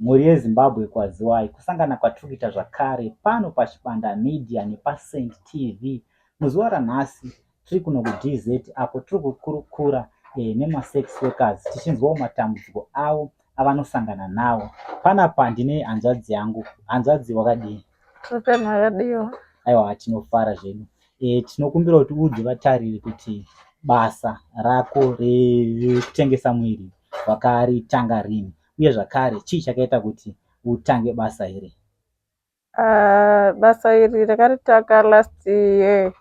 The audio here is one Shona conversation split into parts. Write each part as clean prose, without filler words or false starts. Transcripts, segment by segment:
Mhuri yeZimbabwe kwaziwai, kusangana kwatiri kuita zvakare pano paChibanda Media nepaSaint TV. Muzuva ranhasi tiri kuno kuDZ apo tiri kukurukura nemasex workers tichinzwawo matambudziko avo avanosangana nawo. Panapa ndine hanzvadzi yangu. Hanzvadzi wakadii? Makadiwa. Aiwa, tinofara zvedu. Tinokumbira kuti uudze vatariri kuti basa rako rekutengesa muviri wakaritanga rini, uye zvakare chii chakaita kuti utange basa iri? Basa iri ndakaritanga last year,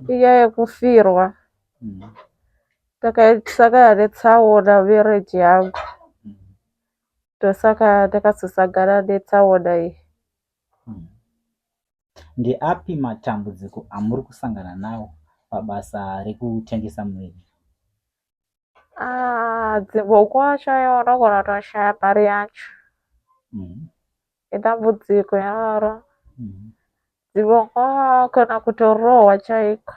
iya yekufirwa. Takasangana netsaona marriage yangu, ndosaka ndakazosangana netsaona iyi. Ndeapi matambudziko amuri kusangana nawo pabasa rekutengesa muviri? Ah, dzimwe nguva chaiyo unogona kutoshaya mari yacho. Idambudziko iroro. Dzimwe nguva kana kutorohwa chaiko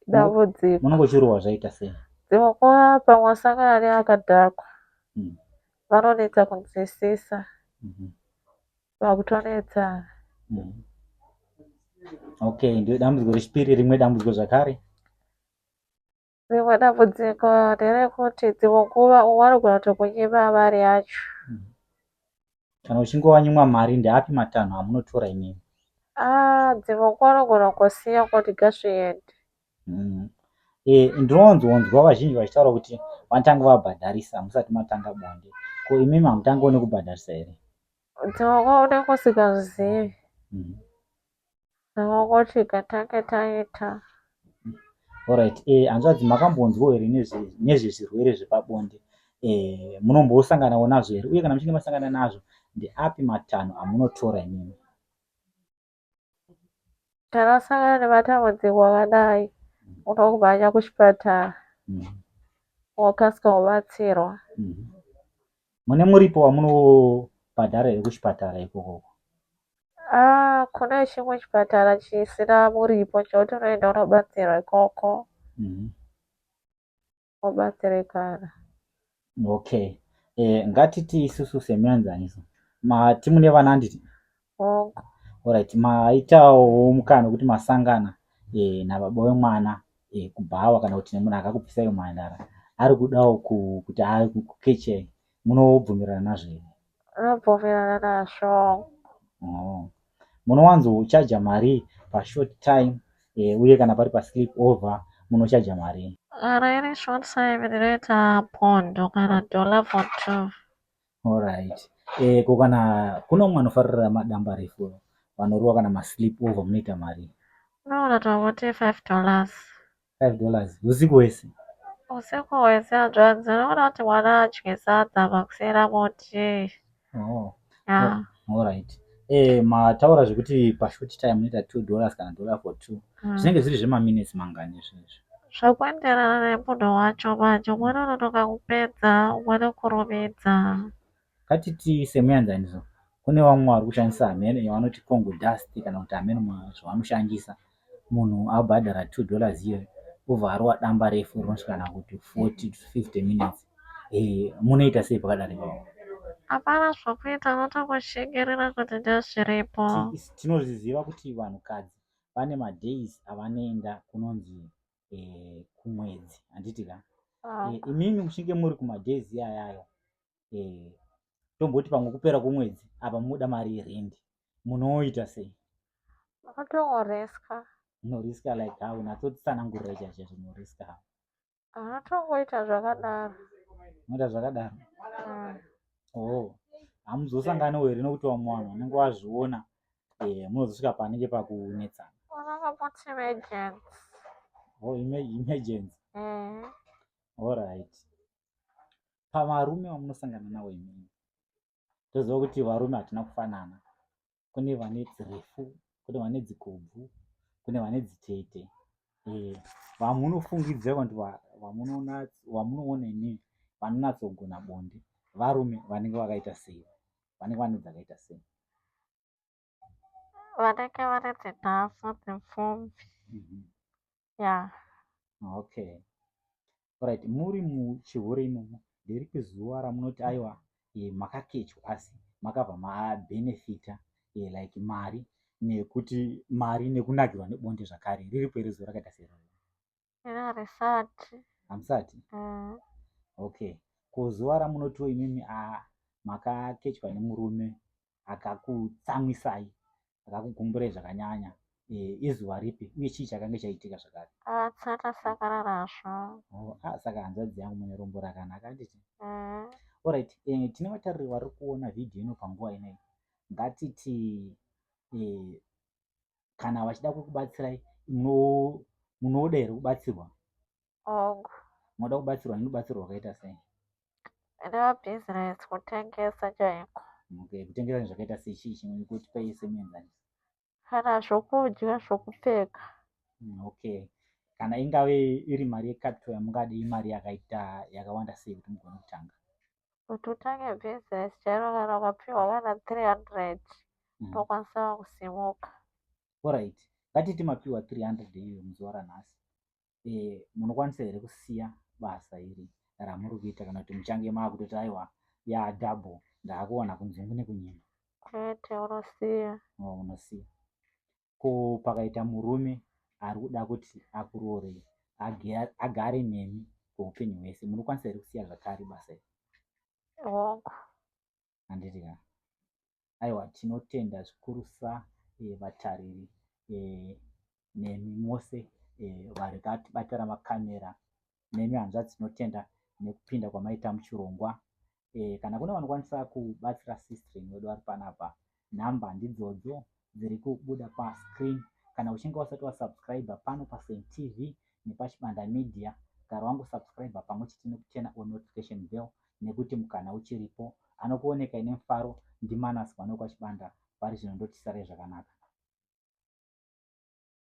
idambudziko. Munenge uchirohwa zvaita sei? Dzimwe nguva pamwe wasangana neakadhakwa, vanonetsa kunzwisisa, vakutonetsana. Okay, ndiyo dambudziko rechipiri. Rimwe dambudziko zvakare? Rimwe dambudziko nderekuti dzimwe nguva umwe anogona kutokunyima mari yacho. Kana uchinge wanyimwa mari, ndeapi matanho amunotora imimi? Ah, dzimwe nguva unogona kungosiya kungoti ngazviende. Ndinowanzonzwa vazhinji vachitaura kuti vanotanga vabhadharisa musati matanga bonde. Ko imimi hamutangiwo nekubhadharisa here? Dzimwe nguva unenge usingazvizivi. Ndakangoti katange taita. Alright, hanzvadzi, makambonzwawo here nezvezvirwere zvepabonde? Munombosanganawo nazvo here? Uye kana muchinge masangana nazvo, ndeapi matanho amunotora imimi? Kana wasangana nematambudziko akadai, unomhanya kuchipatara, wokasika kubatsirwa. Mune muripo wamunobhadhara here kuchipatara ikoko? Ah, kune chimwe chipatara chisina muripo chekuti unoenda unobatsirwa ikoko, wobatsirikana. Okay. Ngatiti isusu semuenzaniso mati mune vana, handiti? Hongu. Alright, maitawo mukana wekuti masangana nababa wemwana kubhawa kana kuti nemunhu akakubvisai umhandara ari kudawo kuti akukechei, munobvumirana nazvo here? Unobvumirana nazvo. Oh. Munowanzochaja mari pashort time, uye kana pari pasleep over munochaja mari? Kana iri short time ndinoita pondo kana dollar for two. Alright. Ko kana kuno umwe anofarira madamba refu vanorova kana masleep over, munoita mari? Unoona tongoti $5. $5 usiku wese? Usiku hwese, hanzvadzi. Unoona kuti mwana adye sadza makusera moti. Oh. Ya. Alright. Mataura zvekuti pashort time munoita $2 kana dollar for two. Zvinenge zviri zvemaminutes mangani izvozvo? Zvakuenderana nemunhu wacho manje, umweni unonoka kupedza, umweni kurumidza. Ngatiti semuenzaniso kune vamwe vari kushandisa hameno yavanoti Congo dust kana kuti hameno zvavanoshandisa. Munhu abhadhara $2 iyoyo, obva arova damba refu rinosvika kana kuti 40 to 50 minutes. Munoita sei pakadaro ipapo? Hapana zvokuita, unotongoshingiririra kuti ndozviripo. Tinozviziva kuti vanhukadzi vane madays avanoenda kunonzi kumwedzi, handiti ka? Imimi muchinge muri kumadays iyayayo, tomboti pamwe kupera kwomwedzi apa muda mari yerendi, munoita sei? Unotongoriska. Munoriska like how? Natsotsanangurira chaizvo chaizvo, munoriska how? Unotongoita zvakadaro. Munoita zvakadaro? Mm. Oh, hamuzosanganawo here nokuti vamwe vanhu vanenge vazviona, munozosvika panenge pakunetsana? Unongopoti emergency. Oh, emergency. Mm. Alright. Pavarume vamunosangana navo imimi, toziva kuti varume hatina kufanana. Kune vane dzirefu, kune vane dzikobvu, kune vane dzitete. Vamunofungidzira kuti vamunoona imimi vanonatsogona bonde, varume vanenge vakaita sei? Vanenge vane dzakaita sei? Vanenge vane dzinhafu dzipfumbi. Ya. Okay. Alright, muri muchihure imomo, nderipi zuva ramunoti aiwa. Makakechwa asi makabva mabenefita like mari nekuti mari nekunakirwa nebonde zvakare. Riripo here zuva rakaita seroro? Ini harisati. Hamusati? Mm. Okay. Ko zuva ramunotiwo imimi a makakechwa nemurume akakutsamwisai, akakugumburai zvakanyanya, izuva ripi uye chii chakange chaitika zvakare? Ah, tisati tasangana nazvo. Oh, ah, saka hanzvadzi yangu mune rombo rakanaka handiti? Mm. Alright, tine vatariri vari kuona vhidhiyo ino panguva inoyi. Ngatiti kana vachida kukubatsirai munoda here kubatsirwa? Hongu. Munoda kubatsirwa nerubatsiro rwakaita sei? Nemabhizinesi kutengesa chaiko. Okay, kutengesa zvinhu zvakaita sei chii chimwe kutipai semuenzaniso? Kana zvokudya, zvokupfeka. Okay. Kana ingave iri mari yecapital yamungade imari yakaita yakawanda sei kuti mugone kutanga? Kuti utange bhizinesi chairo kana ukapiwa kana 300 unokwanisa kusimuka. Alright. Ngatiti mapiwa 300 iyoyo muzuva ranhasi. Munokwanisa here kusiya basa iri ramuri kuita kana kuti muchange maakutoti aiwa yaa double ndaakuwana kunzungu nekunyima? Kwete, unosiya. Oh, unosiya. Ko pakaita murume ari kuda kuti akuroorei agare nemi kweupenyu hwese munokwanisa here kusiya zvakare basa iri? Hongu. Handiti ka? Aiwa, tinotenda zvikurusa vatariri nemi mose vakatibatira makamera nemi hanzvadzi tinotenda nekupinda kwamaita muchirongwa. Kana kune vanokwanisa kubatsira sistren wedu vari panapa, nhamba ndidzodzo dziri kubuda pascreen. Kana uchinge wasati wasubscribe pano paSaint TV nepaChibanda Media, gara wangosubscribe pamwe chete nekuturn on notification bell nekuti mukana uchiripo. Anokuonekai nemufaro ndiManas mwana wekwaChibanda. Pari zvino ndotisarai zvakanaka.